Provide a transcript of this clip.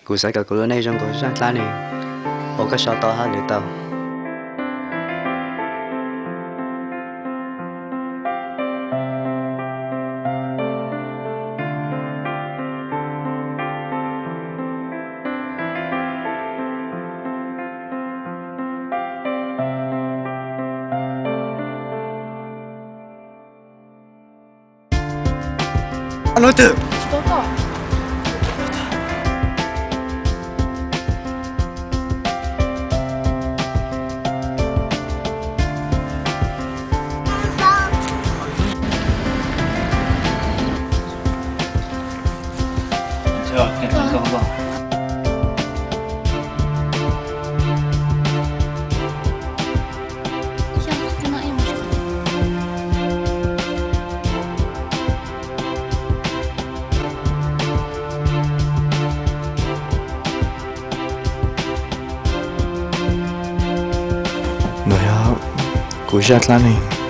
Kuv xav kom kuv lub neej zoo nkaus zaj dlaab neeg uas koj sau tau hab lwm tau. Leej twg? Nuav yog kuv zaj dlaab neeg.